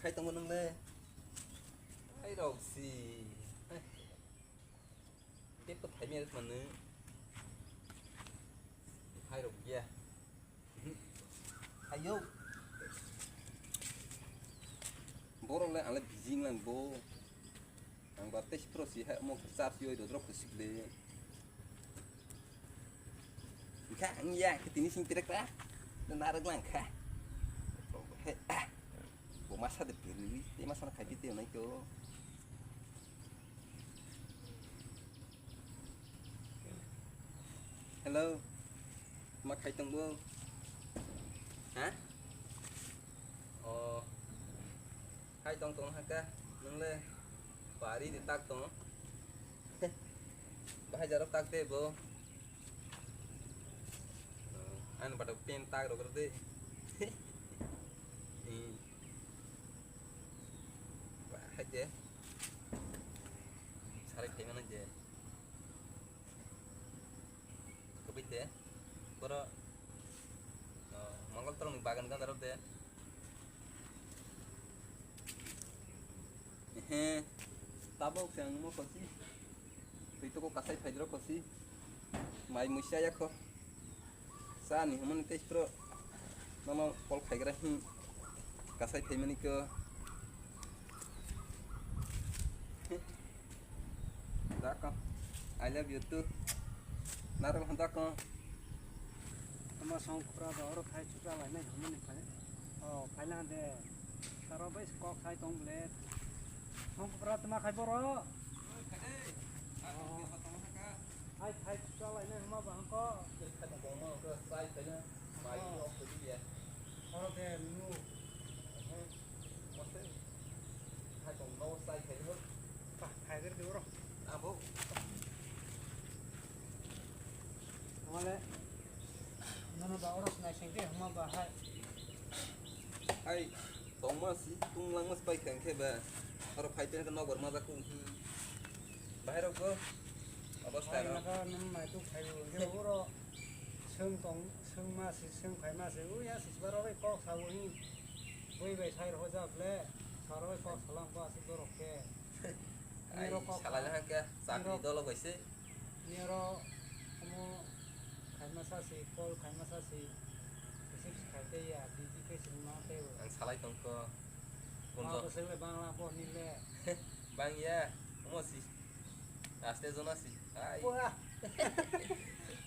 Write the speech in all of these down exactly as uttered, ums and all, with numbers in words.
Khai tongo nwngle. Hai rok si. Hai. Tei po thai miyar manu. Hai rok ya. Ayo. Borok le ale bijing lang bo. Ang ba tei pro si hai mo chap yoi dodrok khosik le. Kha ang ya ke tini sing trek ta. Dan narok lang kha. He, ah. Bo masa de piri, tei masa khai pite nai ko. Hello. Ma khai tong bo? Ha? Oh. Khai tong tong haka. Nang le bari de tak tong. Bahai jarok tak de bo. Ano batok pen tak rok de. Hmm. Bahai de. Sarai khai mana je. Kubui de. Boro. Oh, mangol torong ni bagan gan darok de. He, tabok se ang mo kosi. Twi toko kasai phaidro kosi. Mai muisa yakho. Sa ni humani tei pro. Nono kol khaigra hin. Kasai phaimani ko. Dako. I love you too. Narok dako. Tama song kupra da oro thai chukra lai nai humani phai. Oh, phai lang de. Saro bai kok sai tong ble. Song kupra tama khai boro. Hai, hai, chalai nai ma ba hangko. Oro de nu. Hai tong no sai khai ho. Ba, khai der de oro. Abo. Wale. Nono ba oro nai sengke ma ba hai. Hai. Tongma si, tunglang mas pai kang khe ba. Oro phai tene nok bar ma jaku. Bahai rok go. Abas ta. Naka nang mai tu phai bo. Ke oro. Seng tong, seng ma si, seng phai ma si. U ya si bara bai kok sa bo ni. Boi bai sai ro ja ble. Sa ro bai kok salang ba si dorok ke. Ai, salai na ke, chakri dolo bai se. Niro omo khaima sa si, call khaima sa si, receive khai tei ya, busy khe sini ma tei o. Ang salai tong kho. Ma bo sele bang la bo ni le. Bang ya, omo si. Aste jona si. Ai. Wah.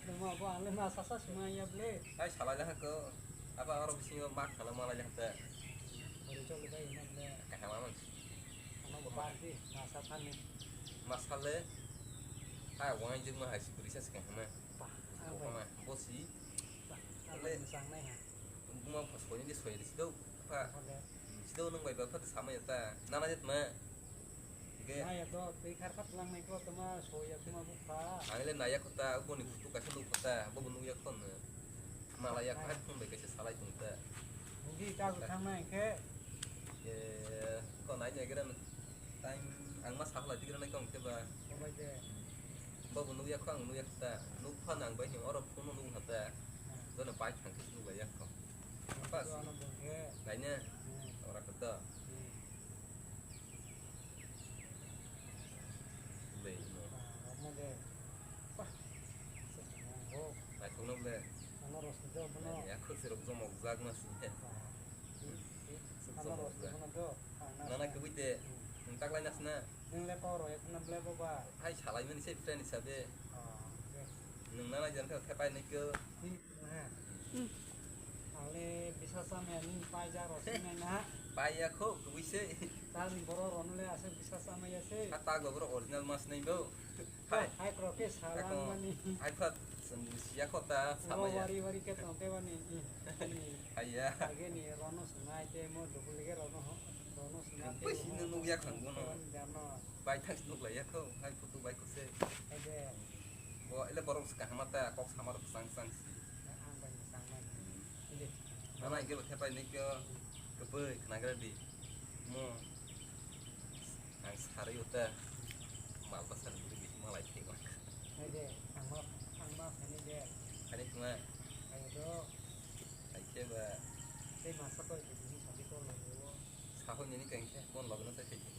Numa bo ale ma sa sa suma ya ble. Ai salai la ko. Apa oro bisingo mak khala malai la ta. Ori choli bai na ble. Kaham aman. Ano bo party, ma sa thani. Ma sa le. Hai, wang jeng ma hai si buri sa si kaham. Bah, ang bai. Bosi. Bah, ang bai sang nai ha. Buma pas ko ni soi ri sido. Pa. Sido nang bai ba pa sama ya ta. Nana jet ma. Ge. Ma ya do, tei khar pat lang nai ko tama soi ya tama bu pa. Ang le naya kota, bo ni butu ka sendo kota, bo bunu ya kon. Mala ya khat phone bai kaisa salai tong ta. Bugi ta bu thang nai khe. Ko nai nai gira. Time ang ma sakhlai digra nai kong khe ba. Obai de. Babu nuk yak ang nuk yak ta. Nuk pha nang bai him oro phone nuk ha ta. Jono bai thang kis nuk bai yak kong. Pas. Ano bung he. Nai ne. Ora kata. Bai no. Amo de. Pah. Bai thung nuk de. Ano ros do bono. Ya khuk sirok jomok jak ma si. Ano ros do bono do. Nana kubui te. Nung taklai nas na. Nung le kok roi khna ble boba. Hai salai mani se friend hisabe. Nung nana jan khe thepai nai ko. Ale bisa samya ni pai ja ro sinai na. Pai ya kho kubui se. Tal ni boro ron le ase bisa samya se. Kha ta go boro original mas nai bo. Hai. Hai kro ke salang mani. Hai phat siya kho ta samaya. Wari wari ke tong te wani. Hai ya. Age ni rono sungai te mo dukul ke rono rono sungai te. Pai sini nuk ya khang bono. Bai thang nuk la ya kho. Hai photo bai kho se. Age. Bo ele borok se kaham ta kok samar sang sang si. Ang bai sang mani. Age. Mama igel thepai nai kyo. Keboi khnagra di. Mo. Ang sarwi uta mal pasal buri bisi malai thai ma. Hai de, ang ma, ang ma sani de. Ani kuma. Ayo do. Hai ke ba. Tei masa koi ke bini sadi ko lo. Tahun ini kengke, mon logno sai kengke.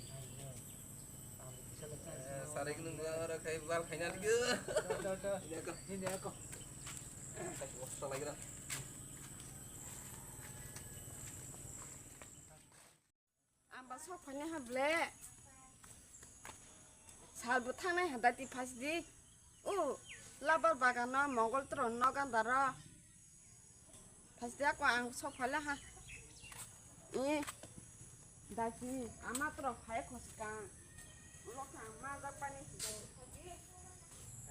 Sarik nung gua ora kai bal khaina lagi. Ini aku. Ini aku. Wasta lagi dah. Ang ba sok phainai ha ble. Sal bo thangnai ha dati phasdi. O labar bagano mongol tro nogandaro. Phasdi ako ang sok phaila ha. I dati ama tro phai khoskang. Lokha ang ma jak pani.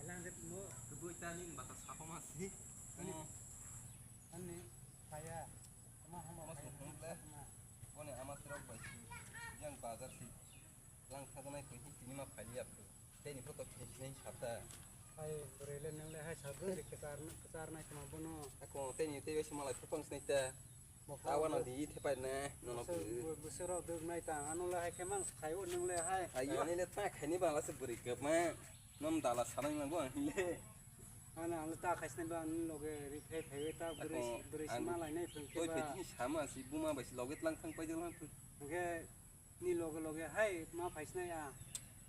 Alang de mo. Kebui tani bata sapoma si. Ani. Ani phaya. Tama hamo. Mas phaya. Hum le. Tama. Kone ama tirok bai si. Yang bazar si. Lang thagnai koi hi tini ma phai liya phu. Tei ni photo khini khini sata. Hai bwrwi le nang le hai sabun de kechar kechar nai tama bono. Ako tei ni tei bai si malai phupang sinai ta. Tawa no di the pai ne no no. Busero duk nai ta anu le hai khe mang khai o nang le hai. Ayo ani le ta khai ni bang la se bwrwi kap ma. Nom dala sanai nang bo ang le. Ana ang le ta khai sinai ba ani loge ri phai phai ta bwrwi bwrwi si malai nai phung khe ba. Toi phai tini sama si buma bai si loge tlang thang pai jang lang phung. Hingke ni loge loge hai ma phaisinai a.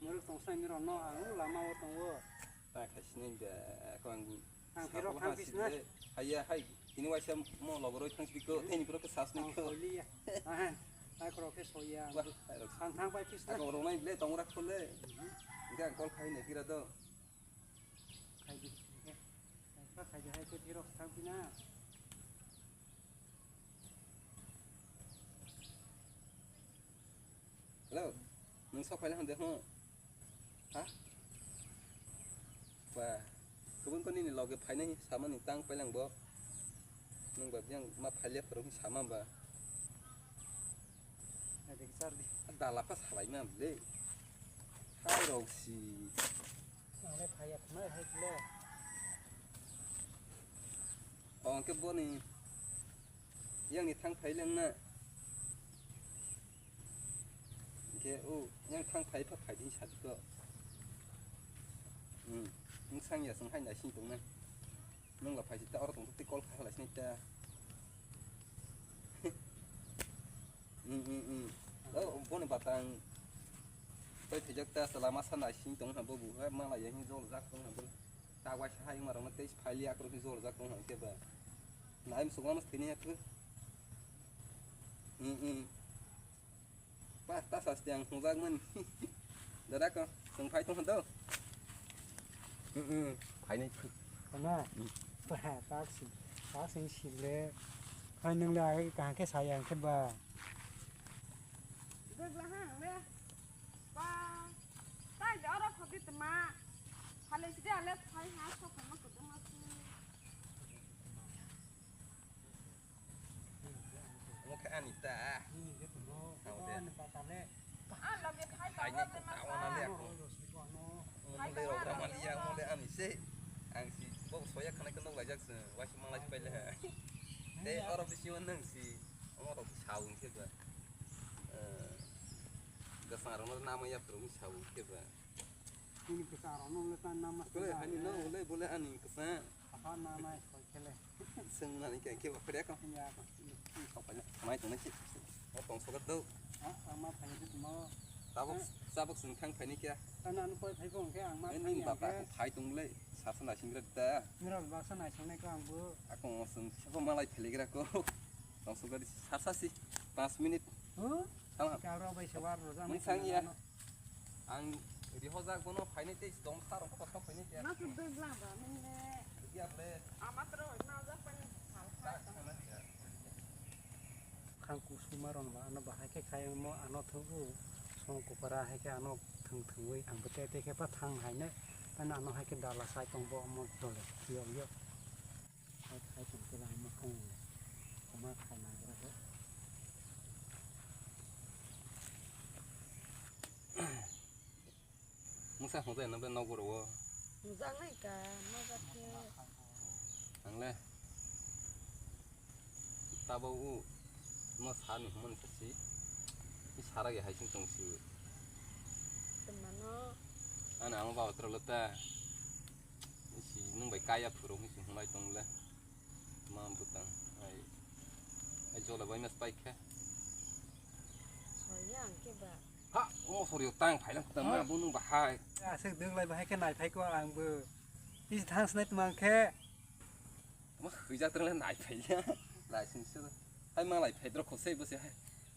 Morok tongsai ni rok no ang lama o tongo. Ta khaisinai ba ko ang. Ang phirok thang pisna. Haiya hai tini waisa mo loge roi thang piko tini pura ke sas ni ko. Ang koliya. Ahan. Ai khoro ke soya. Wah, hai rok. Ang thang pai pisna. Ako rok nai le tongra khole. Hingke ang kol khai ne pira do. Khai di. Khai di hai ke phirok thang pina. Hello, nwng sok phaila hwn de hwn? Ha? Ba, kubun ko nini loge phainai sama ni tang pailang bo. Nwng ba biyang ma phaile phwrwng sama ba. Dala pa salai ma le. Hai rok si. Ang le phaiya khwnai hai kle. Ong ke boni yang ni thang phai leng na. Ke o yang thang phai pha phai din sa ko. Hmm. Ung sang ya sang hai na sing tong na. Nwng la phai ta oro tong te call khai la sini ta. Hmm hmm hmm. Oh, boni batang. Toi thijak ta salama sana sing tong ha bo bu ha mala ya hin jol jak tong ha bo. Ta wai sa hai ma rong te phai li akro hin jol jak tong ha ke ba. Naim sugam thini ha tu. Hmm hmm. Pas ta sasti ang hwnjak mani. Dada ko, chwng phai tong do. Mm, mm, phainai. Ana. Mm. Ba, tak si, tak si si le. Hai nang le ai ka ke saya ke ba. Degla ha le. Ba. Tai jara khodi tma. Hale si ale phai ha so khama ko tma. Omo khe ani ta. Nini je tongno. Abo de. Ani ta tale. Ani loge phai. Phai ni tongo, ta wana le ako. Ano, ano. Omo le rok rama liya, omo le ani se. Ang si bo soya khana khe nok laijak se. Waisi malai pai le ha. Te oro bisi wan nang si. Omo rok saung khe ba. Eh, gasang rok no nama ya prung saung khe ba. Nini kisa rok no le ta nama. Bole ani no, bole, bole ani kisa. Aha nama koi khe le. Seng nani khe, khe ba khre ko. Ya ko. Kok pa mai tong nai si. Mo tong sokat do. Ah, ama phai de mo. Tabok, tabok seng thang phai ni kya. Ana anu koi phai bong khe ang ma phai ni. Bapa phai tong le. Sasa na sing gra da. Mira basa na sing nai ko ang bu. Ako seng sabo malai phele gra ko. Tong sokat sasa si. Pas minute. Huh? Tang. Karo bai se war ro jam. Mung sang ya. Ang rihojak bono phainai tei dom sa rok kothok phainai tei. Ma su doi bla ba nung le. Iya ble. Ama tro na jak pani sal. Khang kusuma ron ba ano bahai khe khayang mo ano thubu song kupara hai khe ano thung thungwi ang bete te khe pa thang hai ne pan ano hai khe dala sai tong bo mo dole yo yo. Hai khai tong khe lai ma kong le. Koma khai na gra khe. Mungsa hwnjai nang bai nok boro o. Nujak nai ka, ma jak khe. Ang le. Tabo u no sa ni hwnmani sa si. I sara ge hai sing tong si u. Tma no. Ani ama baba tro lo ta. Si nung bai kaya phuru hi si hwnlai tong le. Ma bwtang ai, ai jola bai mas pai khe. Ang khe ba. Ha, omo sorio tang phailang khuta ma bo nung bahai. Aswk dwng lai bahai khe nai phai ko ang bo. Tisi thang snai tmang khe. Ma khwijak twrwng nai phai ya. Lai sing se. Hai ma lai phai dro khosai bo se hai.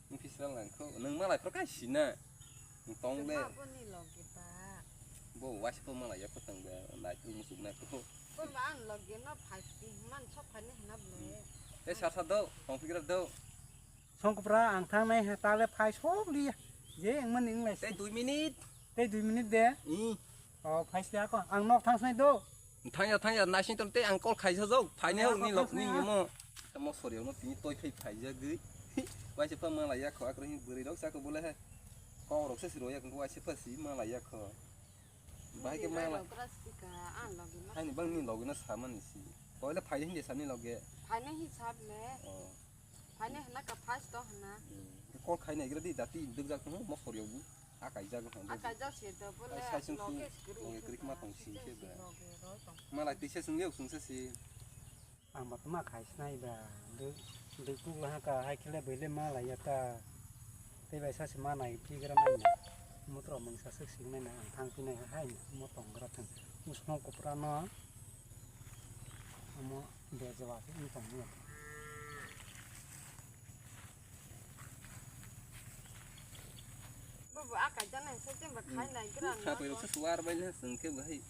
Nung phi sral nang kho. Nung ma lai phro kai sina. Nung tong le. Bo ni logi ba. Bo waisa pho ma lai ya kho tang ba. Nai tu musuk nai kho. Bo ma ang logi no phai pi man sok phai ni hna bo le. Te sa sa do, tong phigra do. Songkupra ang thangnai ha tale phai sok liya. Je ang mani wng lai. Tei dui minute. Tei dui minute de. I. O phai sliya ko ang nok thangsnai do. Thangya thangya naising ton tei ang call khaisa jok. Phaine hok ni lok ni mo. Mo sori no tini toi phai phai jagwi. Waise pa mala ya kho akro hin bwrwi rok sa ko bole he. Ko rok se siro ya ko waise pa si mala ya kho. Bahai ke mala. Haini bang ni logi na samani si. Koile phaine hin de sani loge. Phaine hin sab le. O. Phaine hna ka phas to hna. Call khai nai gira di dati duk jak no mo sori obu. A kai jak no. A kai jak se to bole. Sai sung sung. Loge krik ma tong si ke ba. Mala tisa sung ye sung se si. Ang ba tuma khai sinai ba. Duk duk la ka hai khele bele mala ya ta. Tei bai sa se ma nai phi gra mai. Motro mung sa sik sing nai na ang thang phi nai hai mo tong gra thang. Musno kopra no. Amo bejwa se wng tong nai. Bobo a kaijana se jemba khai nai gra. Kha pai rok se suar bai le sung ke bahai.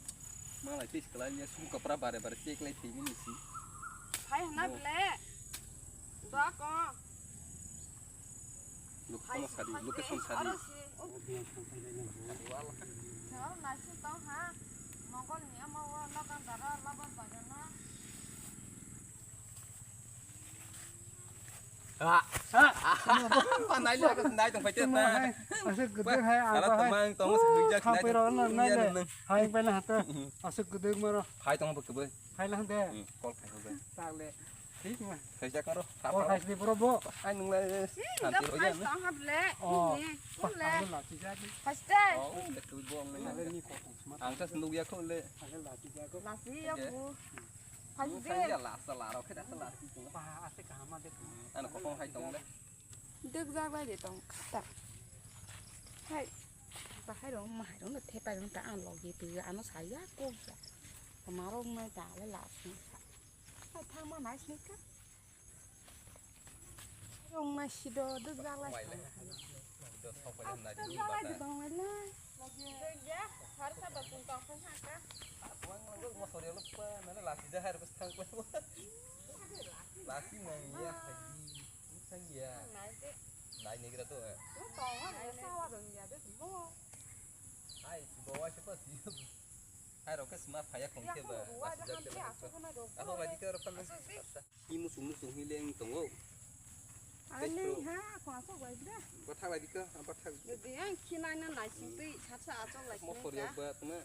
Malai pis kalai ya sung kapra bare bare check lai thei mini si. Khai hna ble. Dua ko. Location sadi, location sadi. Aro si. Nasi tong ha. Mongol ni ama wa laban dara laban bagana. Ah. Ah. Nai le ka nai tong pai te na. Aswk gede hai ang. Ala hai. Tong mang tong se bijak nai. Kha pai ro na nai le. Hai pai na ha ta. Aswk gede maro. Hai tong ba kebe. Hai lang de. Call khai ho be. Ta le. Thik ma. Khai jak aro. Oh, hai sini bro bo. Ai nung le. Santi ro ya. Tong ha ble. Oh. Ni. Ule. Hai ste. Oh, le tu bo ang le. Ni ko. Ang sa senduk ya ko le. Lasi ya bu. Phai de. Lasa laro khe da lasi. Ba ase kaham de. Ano kokong hai tong le. Dek jak lai de tong kata. Hai. Ba hai rong ma hai rong de thepai rong ta ang logi tu ano saya ko ya. Marong mai ta le lasi. Hai thang ma nai sini ka. Rong ma sido duk jak lai. Duk jak lai de tong lai lai. Duk ya, har sa ba kung tong phang ha ka. Wang lang mo sori lo pa, na la si ja har bas thang pa. Lasi nang ya, haji. Sang ya. Nai de. Nai ne gira to. Mo tong ha le sa wa dong ya de mo. Ai, si bo wa se pa si. Hai rok ke sma phaya khong ke ba. Lasi ja ke ba. Ako ba di ke ro pa. Ki musung musung hi leng tongo. Ani ha, ko asok bai bra. Bathak lai dikha, bathak. Jadi ang khinai na naising twi satsa achok lai. Mo khor yok ba tuma.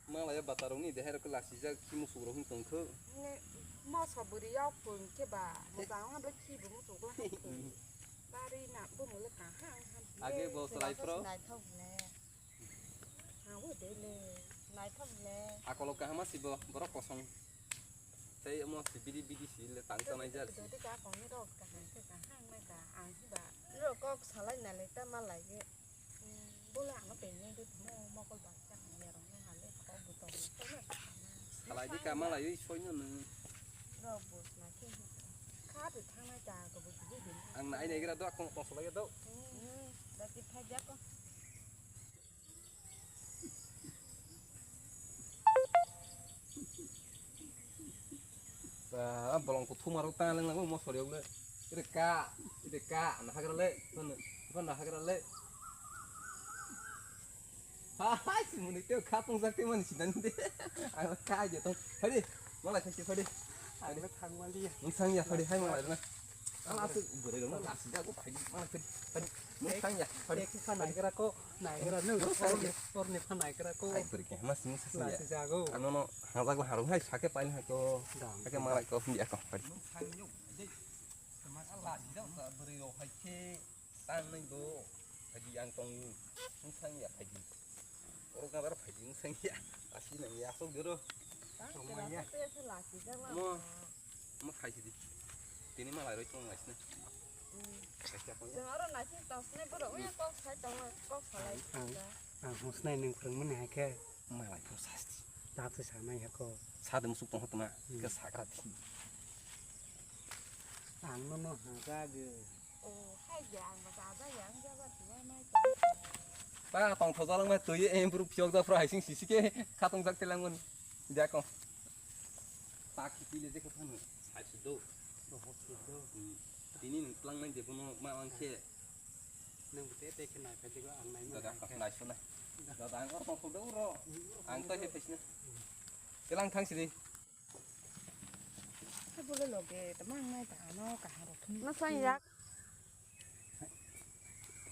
Ma lai ya batarong ni dehai rok lasi jak ki musung rok hin tongkho. Mo saburi yok pun ke ba. Mo jang ha ba ki bu musung ko. Bari na bu mo le ka ha. Age bo salai pro. Nai thok le. Ang bo de le. Nai thok le. Akolo kahama sibo borok kosong. Tei omo se bidi bidi si le tang tanai jak si. Dodi ka kong ni rok kaham khe kaham nai ka ang hiba. Rok kok salai na le ta ma lai ge. Bole ano pe ni de mo mokol ba cha ya rong ha le ko bu tong. Salai di ka ma lai oi soi no nung. Rok bus na khe. Kha de thang nai ta ko bu bu de. Ang nai nai gra do kong kong salai do. Dati pha ja ko. Ba, bolong kuthuma rok ta leng nang mo sori le. Ide ka, ide ka, na hagra le, na hagra le. Ha ha, si muni teo kha pung sak te mani sinan de. Ang ka je tong. Hadi, malai thang si hadi. Ang thang mali. Nung sang ya hadi hai malai na. Ala aswk bwrwi rokno lasi jago, phaidi, ma phaidi, phaidi. Nung thang ya, phaidi. Ekhe pha naigra ko, naigra nung, orni, orni pha naigra ko. Ai bwrwi khe ma simi sasing ya. Lasi jago. Ano no hajak la harung hai sake paini hai ko. Dam. Sake malai ko hindi ako, phaidi. Nung thang yo, dei. Lasi jago sa bwrwi rok hai khe. Tang nai do, phaidi ang tong, nung sang ya phaidi. Oro gadar phaidi nung sang ya, asi nang ya, asok dero. Tang kira ya. Mo, mo khai sidi. Tini malai roi tong lai sini. Chwng oro naising tong sinai borok wngya kok sai tongma kok salai. Ang, ang hwsnai nwng phwrwngmani hai khe. Malai pho sasti. Tatwi sanai hako. Sade musuk tong hotma. Hmm. Ke sakra thi. Ang no no hajagwi. Oh, hai ya ang ba hajagwi ang jaba tuwa nai. Pa tong thojalang ma twi em bru phiok da phra haising sisi ke khatong jak telangmani. Jako. Tak kiti le je khatong. Sai sudo. Oh, sudo. Hmm. Tini nwng tlang nai de bono ma ang khe. Nwng bwtwi tei khe nai phaidi ba ang nai ma Dada, nai khe. Nai sunai. Dada, ang oro tong khobda uro. Ang to he phaisna. Kelang thang sidi. Hai bole loge, tama ang nai ta ano kaham rok thung. Na sang yak.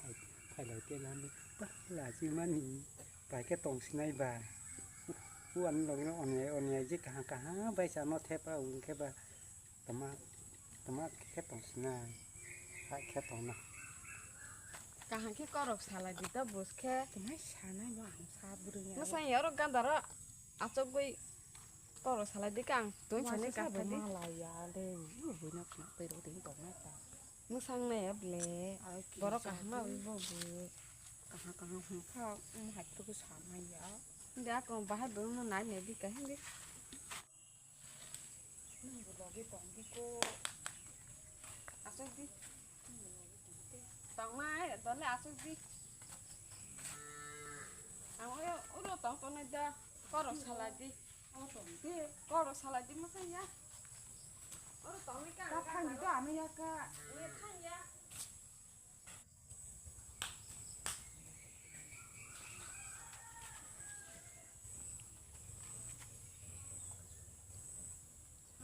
Phai, phai lai te lani. Bah, lachi mani. Pai khe tong sinai ba. Uan loge no onai, onai je kaham, kaham bai sa no thepa ung khe ba. Tama, tama khe tong sinai. Hai khe tong na. Kaham khe korok salai di ta bus khe. Tama sanai ba ang sa bwrwi ya. Mwsang ya oro ganda ro achok gwi korok salai di kang. Tun sani Waisa ka sabo thali. Malai ya le. Ui, ui, na khna tei ro ding tong na ta. Mwsang nai ya ble. Ai, ki Borok sa kaham ma tu. Wi bo bu. Kaham kaham hum pha, um, hai tu sa mai ya. Nda ko bahai bo no nai ne di ka hindi. Nungbo loge tongdi ko. Aswk di. Nungbo loge tongdi. Tongmai, dole aswk di. Ang oro, oro tong tongnai da. Koro salai di. Oro tong di. Koro salai di masa ya. Oro tongni ka. Ta thang di to ano ya ka. Ni thang ya.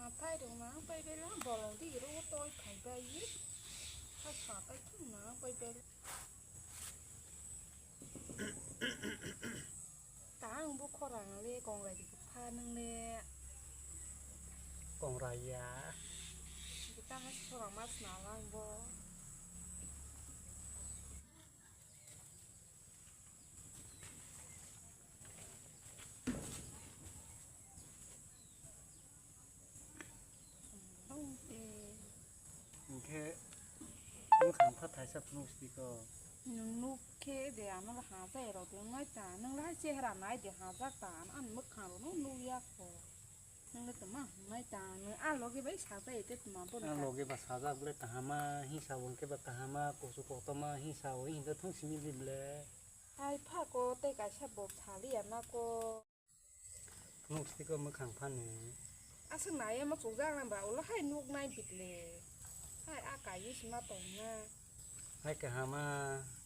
Hathai rok nang pai bela bolong di ro toi khai bai. Ha sa tai thum nang pai bela. Tang bo khorang le kongrai di pha nang le. Kongrai ya. Kita has khorang mas nalang bo. Hwnkhe mwkhang pha thaisa phunuk siko. Nwng nuk khe de ano hajai rok de wngnai ta, nwng lai chehra nai de hajak ta, ano ani mwkhang rok no nuk ya kho. Nwng le tama hwngnai ta, nwng a loge bai sajai te tama bono A ta. Loge ba sajak ble kahama hinsa bo hwnkhe ba kahama kusu koktoma hinsa o hinda thung simi di ble. Hai pha ko tei kaisa bo sali ya ma ko. Phunuk siko mwkhang phano. Aswk nai ma chukjak nang ba ulo hai nuk nai bit le. Hai a kai sima tong na. Hai kahama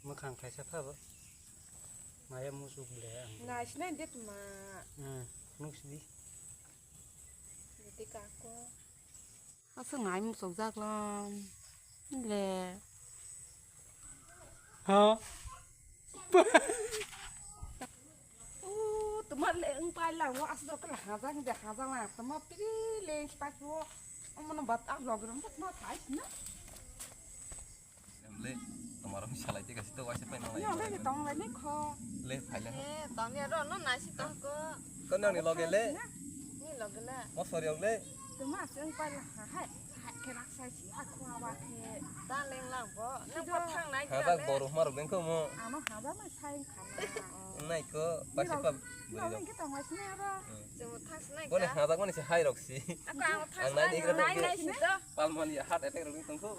mwkhang kaisa pha bo. Maya musuk ble ang. Nai sinai de tuma. Hmm, nuk sidi. Bwtwi kako. Aswk nai musuk jak lang. Le. Ha? O, tuma le wng pai lang o, aswk kala hajak de hajak lang. Tuma pili le spai ko. Omono bat ang log rom bat no thai sina. Em le, tomar rok salai te kasi to waisa pai nang lai. Yo, le tong lai ni kho. Le, phai le. Eh, tong ya ro, no nai si tong ko. Ko nang ni loge le? Ni loge le. Mo sori le. Tuma seng pai la ha hai. Hai ke rak sai si ha khwa wa ke. Ta leng lang bo. Nang pa thang nai. Hajak boru mar beng ko mo. Ano hajak mai sai khana. Nai ko, pasi pa. Ni loge ke tong wai sina ro. Jemu thang sinai. Boni hajak mani se hai rok si. Ako ang thang sinai. Ang nai ni nai nai si to. Pal mani hat attack rok ni tong ko.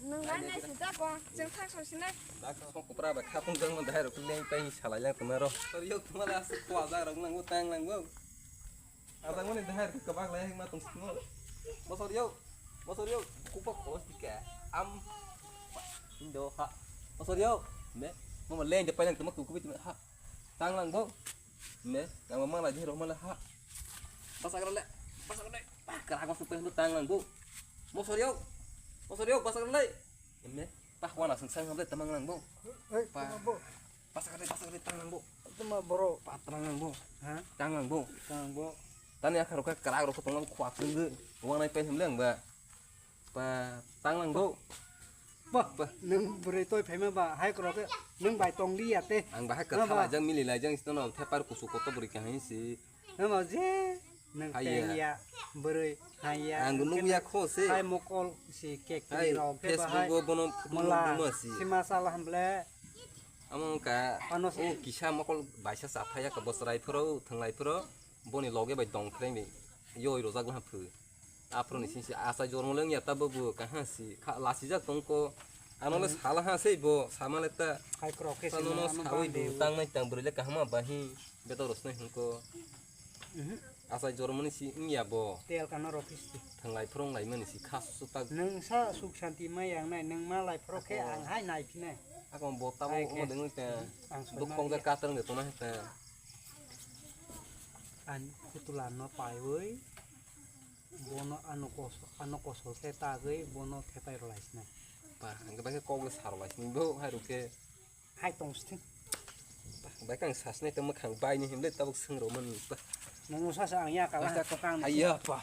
Nung nai nai si da ko, chwng thang song sinai. Dak song kupra bai khapung jang man dahai rok leng pai salai lang tuma ro. Tor yok tuma da su kwa da rok nang tang lang bo. Ada ngoni dahai rok kebak lai ma tong simo. Bosor yo. Bosor yo. Kupak kos dika. Am. Indo ha. Bosor yo. Me. Mama leng de pai lang tuma kukubi tuma ha. Tang lang bo. Me, yang mamang lagi roh malah ha. Pasak le, pasak le. Ah, kera aku supaya lu tang lang bo. Mosor yo. Mosor yo, pasak le. Me, pah wana seng seng hamle tamang lang bo. Hei, Pa. Tama bo. Pasak le, pasak le tang lang bo. Tama bro. Pa tang lang bo. Ha? Tang lang bo. Tang bo. Tani akha rokha kera rokha tong lang khwa kung ge. Wang nai pen hamle ang ba. Pa, tang lang bo. Bah, bah, nung bwrwi toi phaima ba, hai kwrok khe nung bai tong li ya te. Ang bahai kwtha laijak, mili laijak, sino no thepar kusu koto bwrwi kaham si. Hama je, Nwng Haiya. Tengya, bwrwi, haiya. Ang nukya kho se. Hai mokol si kek Hai, rok, Facebook bahai o bono mola, buma si. Sima sal hamble. Amo wngkha, Ano se. O kisa mokol baisa chaphaya ka bosrai phoro, thanglai phoro, boni loge bai dong khreng ni yoi rojak laha phu. Aphro ni sing si asai jormo le wngya ta bobo kaha si kha lasijak tongko. Ano le Hmm. sala ha sei bo, sama le ta. Hai krok khe Ano sima, no ano sawi bandi. Du, tang nai tang bwrwi le kahama bahi. Beto rosnai hwnko. Mhm. Asai jormani si wngya bo. Tel kano rokis di. Thanglai phwrwng laimani si khas sutak. Nwng sa suk santi ma yang nai, nwng ma lai phwrwk khe Ako. Ang hai nai phine. Ako bo tamo Hai khe. Omo dengwi te. Ang soi Duk ma khong ja ya. Katar nge tona te. An kutula no paiwi. Bono ano kos-, ano kosol khe tagwi bono thepai rwlai sinai. Pa, ang khe bai khe kok le sa rwlai sinai bo hai rw khe. Hai tong sithing. Bai kang sasnai tongma khang bai ni himle tabuk swng rw mani pa. Nung sa sa ang ya kala Bai ka kang. Ayya pa.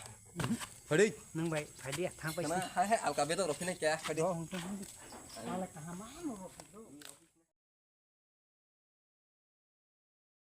Hadi. Nung bai, hadi thang pai Kana si. Hai hai alka beto rw phine kya hadi. Do hung tu hung. Ala kaham ano rw.